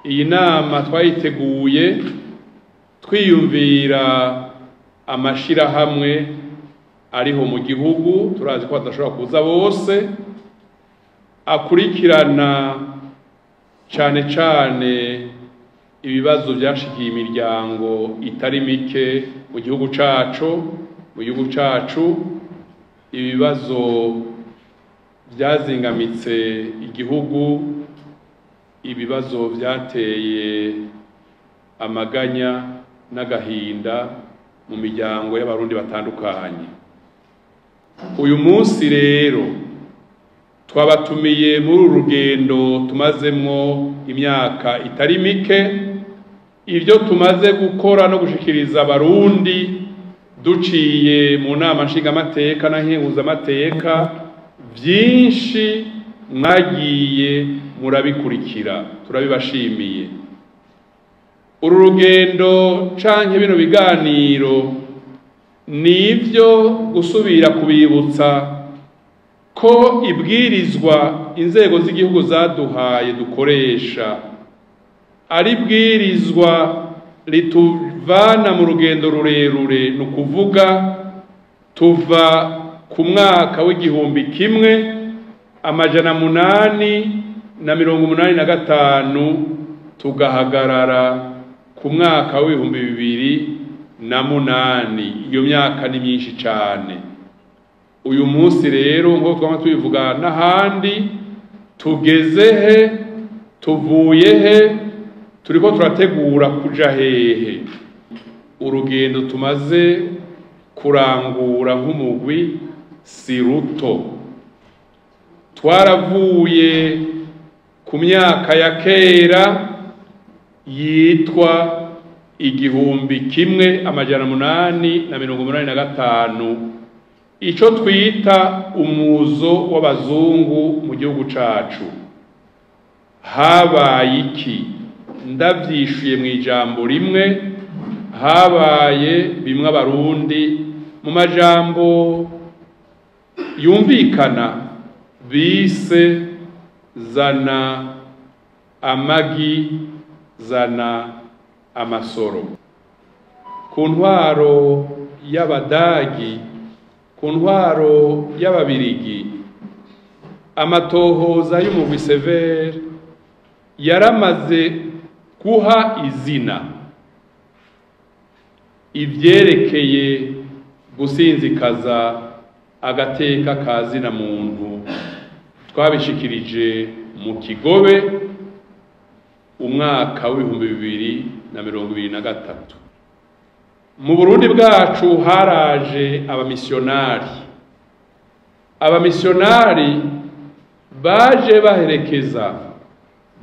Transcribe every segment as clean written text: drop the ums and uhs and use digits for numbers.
Iyi nama twayiteguye twiyumvira amashirahamwe ariho mu gihugu, turazi ko badashobora kuza bose, akurikirana cane cane ibibazo vyashikiye imiryango itari mike mu gihugu cacu, mu gihugu cacu ibibazo vyazingamitse igihugu, ibibazo vyateye amaganya n'agahinda mu miryango y'abarundi batandukanye. Uyu munsi rero twabatumiye muri uru rugendo tumazemwo imyaka itari mike, ibyo tumaze gukora no gushikiriza abarundi duciye mu nama nshingamateka na nkenguzamateka, vyinshi mwagiye murabikurikira, turabibashimiye. Uru rugendo canke bino biganiro nivyo gusubira kubibutsa ko ibwirizwa inzego z'igihugu zaduhaye dukoresha ari bwirizwa rituvana mu rugendo rurerure, ni ukuvuga tuva ku mwaka w'1885 tugahagarara ku mwaka w'2008. Iyo myaka ni myinshi cane. Uyu munsi rero nko twama tubivuga n'ahandi, tugeze he, tuvuye he, turiko turategura kuja hehe? Urugendo tumaze kurangura nk'umugwi si ruto. Twaravuye ku myaka ya kera yitwa 1885, ico twita umuzo w'abazungu mu gihugu cacu. Habaye iki? Ndavyishuye mu ijambo rimwe, habaye bimwe abarundi mu majambo yumvikana bise zana amagi zana amasoro. Ku ntwaro y'abadagi, ku ntwaro y'ababirigi, amatohoza y'umugwi Severe yaramaze guha izina ivyerekeye gusinzikaza agateka ka zina muntu. Twabishikirije mu Kigobe umwaka w'2023. Mu Burundi bwacu haraje abamisionari. Abamisionari baje baherekeza,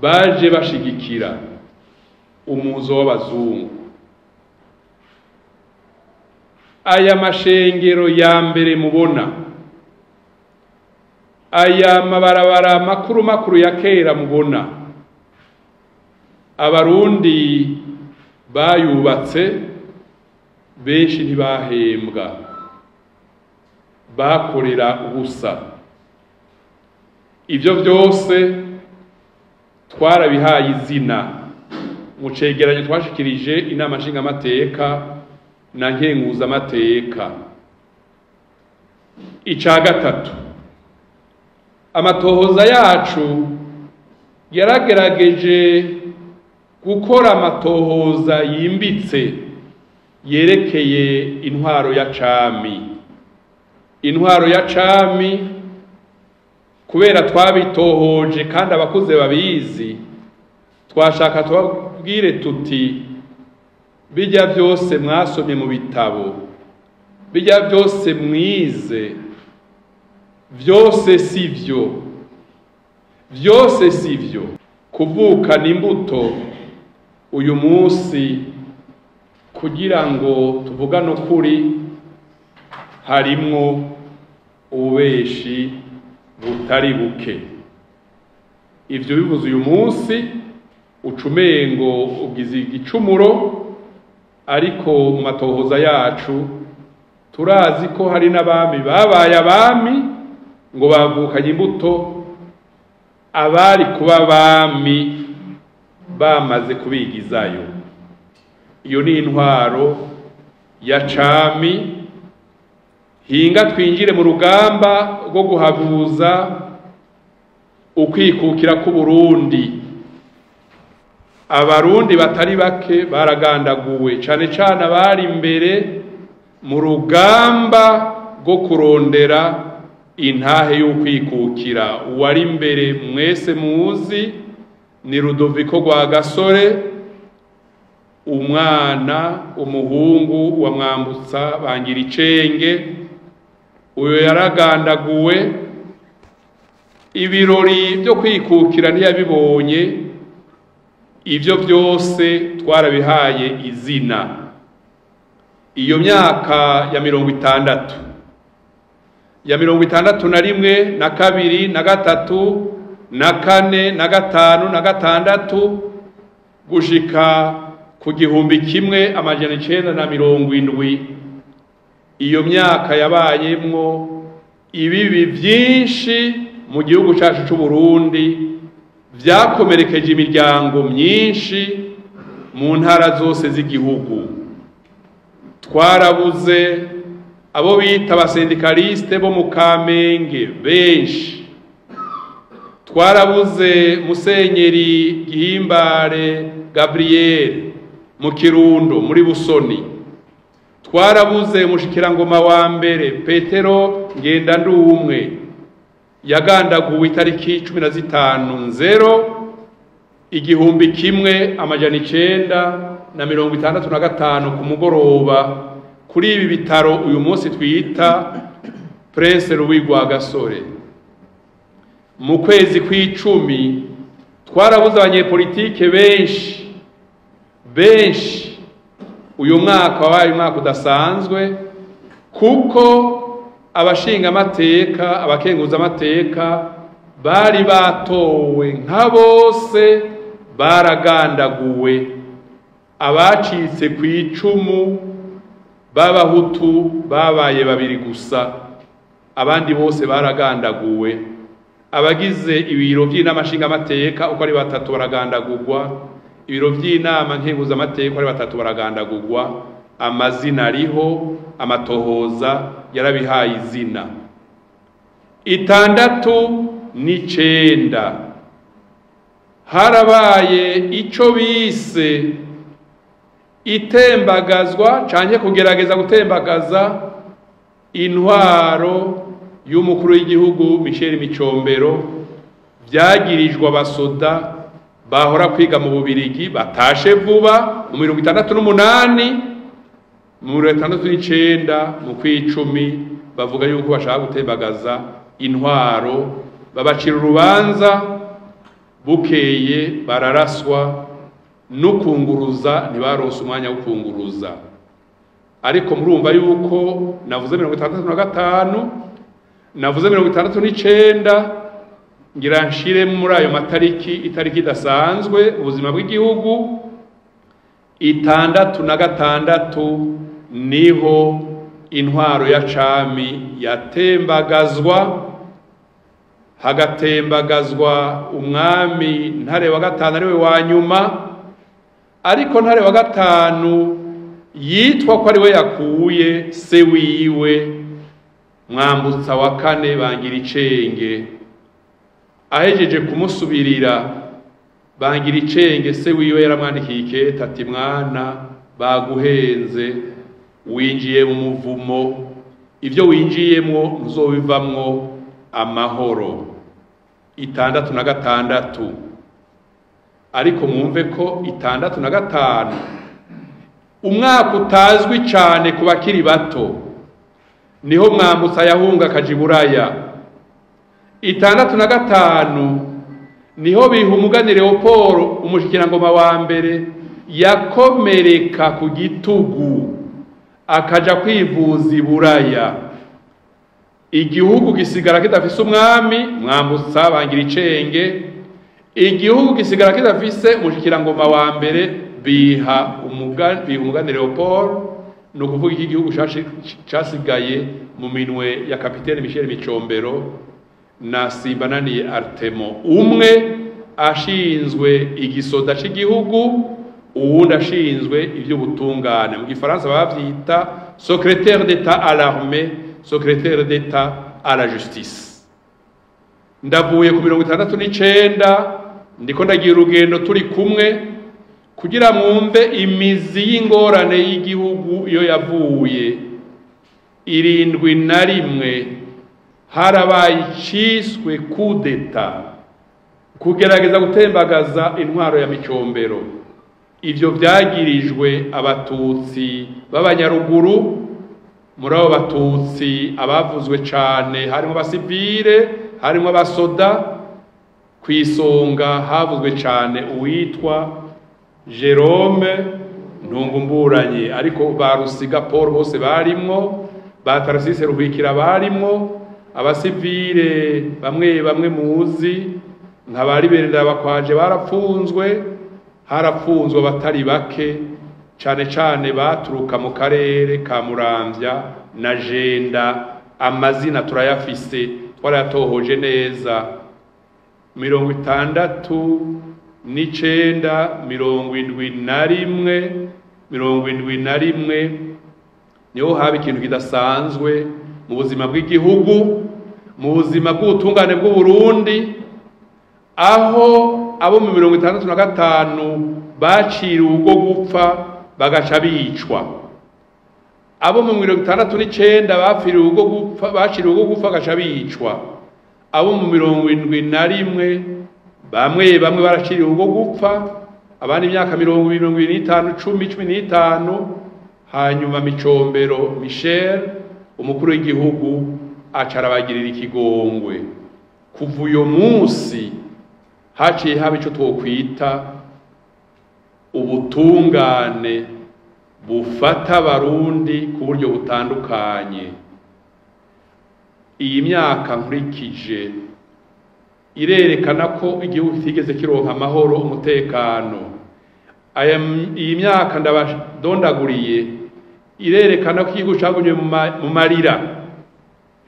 baje bashigikira umuzo w'abazungu. Aya mashengero ya mbere mubona, aya mabarabara makuru makuru ya kera mubona, abarundi bayubatse benshi ntibahembwa, bakorera ubusa. Ivyo vyose twarabihaye izina mu cegeranyo twashikirije inama nshingamateka na nkenguzamateka. Ica gatatu, amatohoza yacu yaragerageje gukora amatohoza yimbitse yerekeye intwaro ya cami. Intwaro ya cami, kubera twabitohoje kandi abakuze babizi, twashaka tubabwire tuti bijya byose mwasomye mu bitabo, bijya byose mwize, vyose sivyo, vyose sivyo. Kuvukana imbuto uyu munsi kugira ngo tuvugane ukuri harimwo ububeshi butari buke. Ivyo bivuze uyu munsi ucumengo ugize igicumuro, ariko mu matohoza yacu turazi ko hari n'abami babaye abami ngo bavukanye imbuto, abari kuba abami bamaze kubigizayo. Iyo ni intwaro ya cami. Hinga twinjire mu rugamba rwo guhabuza ukwikukira k'Uburundi. Abarundi batari bake baragandaguwe, cane cane abari imbere mu rugamba rwo kurondera intahe y'ukwikukira. Uwari imbere mwese muzi ni Rudoviko Rwagasore, umwana umuhungu wa Mwambutsa Bangiricenge. Uyo yaragandaguwe, ibirori byo kwikukira ntiyabibonye. Ivyo byose twarabihaye izina. Iyo myaka ya 60, ya 61 na 2 na 3 na 4 na 5 na 6 gushika ku 1970, iyo myaka yabayemwo ibibi vyinshi mu gihugu cacu c'u Burundi, vyakomerekeje imiryango myinshi mu ntara zose z'igihugu. Twarabuze abo bita abasendikaliste bo mu Kamenge benshi, twarabuze Musenyeri Gihimbare Gabriel mu Kirundo muri Busoni, twarabuze mushikirangoma wa mbere Petero Ngendandumwe yagandaguwe itariki 15 nzero 1965 ku mugoroba kuri ibi bitaro uyu munsi twita Prince Louis Rwagasore. Mu kwezi kw'icumi twarabuze abanyepolitike benshi benshi. Uyu mwaka wabaye umwaka udasanzwe kuko abashinga amateka, abakenguza amateka bari batowe nka bose baragandaguwe. Abacitse ku icumu b'abahutu babaye babiri gusa, abandi bose baragandaguwe. Abagize ibiro by'inama nshingamateka uko ari batatu baragandagurwa, ibiro by'inama nkenguza amateka ari batatu baragandagurwa. Amazina ariho, amatohoza yarabihaye izina. 69 harabaye ico bise itembagazwa canke kugerageza gutembagaza intwaro y'umukuru w'igihugu Michel Micombero. Vyagirijwe abasoda bahora kwiga mu Bubirigi batashe vuba mu 68, mu 69 mu kw'icumi, bavuga yuko bashaka gutembagaza intwaro, babacira urubanza, bukeye bararaswa no kunguruza, ntibaronse umwanya wo kunguruza. Ariko murumva yuko navuze 65, navuze 69, ngira nshire muri ayo matariki itariki idasanzwe ubuzima bw'igihugu. 66 niho intwaro ya cami yatembagazwa, hagatembagazwa umwami Ntare wa gatanu ariwe wa nyuma. Ariko Ntare wa gatanu yitwa ko ariwe yakuye se wiwe Mwambutsa wa kane Bangiricenge. Ahejeje kumusubirira Bangiricenge, se wiwe yaramwandikiye ikete ati mwana baguhenze, winjiye mu muvumo, ivyo winjiyemwo ntuzobivamwo amahoro. 66. Ariko mwumve ko 65 umwaka utazwi cane ku bakiri bato, niho Mwambutsa yahunga akaja Iburaya. 65 niho Bihumugani Leopold umushikirangoma wa mbere yakomereka ku gitugu akaja kwivuza Iburaya. Igihugu gisigara kidafise umwami Mwambutsa Bangiricenge, igihugu gisigara kidafise umushikirangoma wa mbere biha Umugani Leopold. Ni ukuvuga iki gihugu casigaye mu minwe ya kapitene Michel Micombero na Simbananiye Artemo umwe ashinzwe igisoda c'igihugu, uwundi ashinzwe ivy'ubutungane. Mu gifaransa bavyita secrétaire d'État à l'armée, secrétaire d'État à la justice. Ndavuye ku 69, ndiko ndagira urugendo turi kumwe kugira mwumve imizi y'ingorane y'igihugu iyo yavuye. 71 harabaye iciswe kudeta, kugerageza gutembagaza intwaro ya Micombero. Ivyo vyagirijwe abatutsi b'abanyaruguru. Muri abo batutsi abavuzwe cane harimo abasivile, harimo abasoda. Kw'isonga havuzwe cane uwitwa Jerome Ntungumburanye, ariko ba Rusiga Paul bose barimwo, ba Tarasise Ruhwikira barimwo, abasivile bamwe bamwe muzi nka ba Liberenda Bakwaje barapfunzwe. Harapfunzwe abatari bake, cane cane baturuka mu karere ka Muramvya na Jenda. Amazina turayafise, twarayatohoje neza. 69, 71, 71 niho haba ikintu kidasanzwe mu buzima bw'igihugu, mu buzima bw'ubutungane bw'u Burundi, aho abo mu 65 baciriwe ubwo gupfa bagaca bicwa, abo mu 69 bapfiriwe ubwo gupfa, baciriwe ubwo gupfa bagaca bicwa, abo mu 71 bamwe bamwe baraciriwe ubwo gupfa, abandi imyaka 20, 25, 10, 15. Hanyuma Micombero Michel, umukuru w'igihugu, aca arabagirira ikigongwe. Kuva uyo munsi haciye haba ico twokwita ubutungane bufata abarundi ku buryo butandukanye. Iyi myaka nkurikije irerekana ko igihugu kitigeze kironka amahoro, umutekano. Iyi myaka ndabadondaguriye irerekana ko igihugu cagumye mu marira.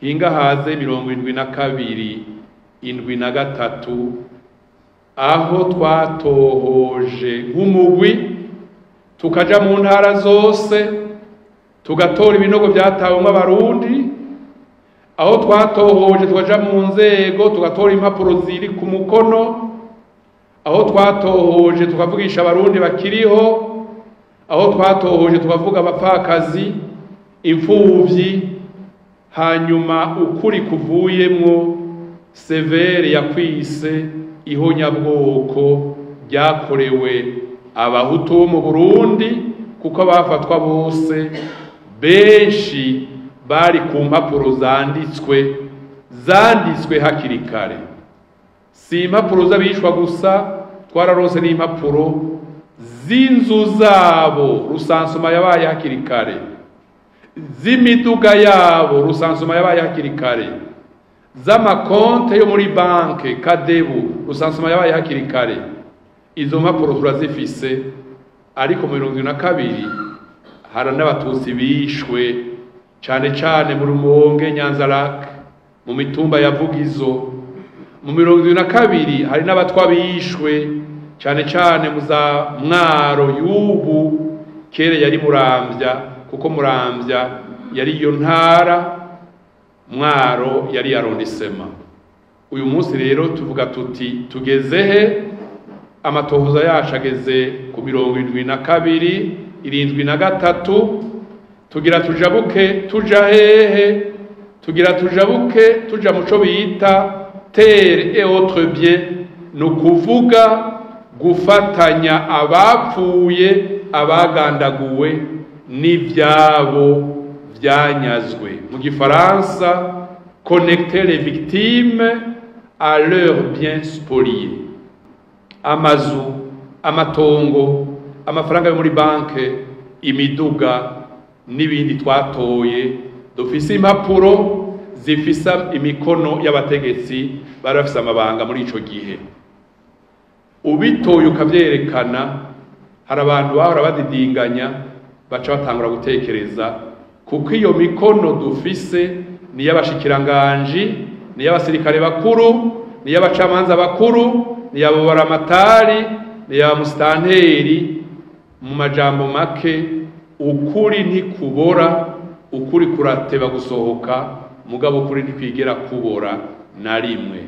Hinga haze 72, 73, aho twatohoje nk'umugwi, tukaja mu ntara zose, tugatora ibinogo vyatawemwo abarundi, aho twatohoje tukaja mu nzego, tugatora impapuro ziri ku mukono, aho twatohoje tukavugisha abarundi bakiriho, aho twatohoje tukavuga abapfakazi, imfuvyi. Hanyuma ukuri kuvuyemwo, CVR yakwise ihonyabwoko ryakorewe abahutu bo mu Burundi, kuko abafatwa bose benshi bari ku mpapuro zanditswe hakiri kare. Si impapuro z'abishwa gusa, twararose n'impapuro z'inzu zabo, recensement yabaye hakiri kare, z'imiduga yabo, recensement yabaye hakiri kare, z'amakonte yo muri banke CADEBU, recensement yabaye hakiri kare. Izo mpapuro turazifise. Ariko mu 72 hari n'abatutsi bishwe, cane cane mu Rumonge, Nyanza-Lac, mu mitumba ya Vugizo. Mu 72 hari n'abatwa bishwe, cane cane mu za Mwaro y'ubu, kera yari Muramvya, kuko Muramvya yari iyo ntara, Mwaro yari arrondissement. Uyu munsi rero tuvuga tuti tugeze he? Amatohoza yacu ageze ku 72, 73. Tugira tujabuke tuja hehe? Tugira tujabuke tuja muco bita terre et autres biens, ni ukuvuga gufatanya abapfuye, abagandaguwe n'ivyabo vyanyazwe. Mu gifaransa, connecter les victimes à leurs biens spoliés: amazu, amatongo, amafaranga yo muri banke, imiduga n'ibindi twatoye dufise impapuro zifise imikono y'abategetsi bari bafise amabanga muri ico gihe. Ubitoye ukavyerekana, hari abantu bahora badidinganya baca batangura gutekereza, kuko iyo mikono dufise ni iy'abashikiranganji, ni iy'abasirikare bakuru, ni iy'abacamanza bakuru. Ntiyaba buramatari, ntiyaba musitanteri. Mu majambo make, ukuri ntikubora, ukuri kurateba gusohoka, mugabo ukuri ntikwigera kubora na rimwe.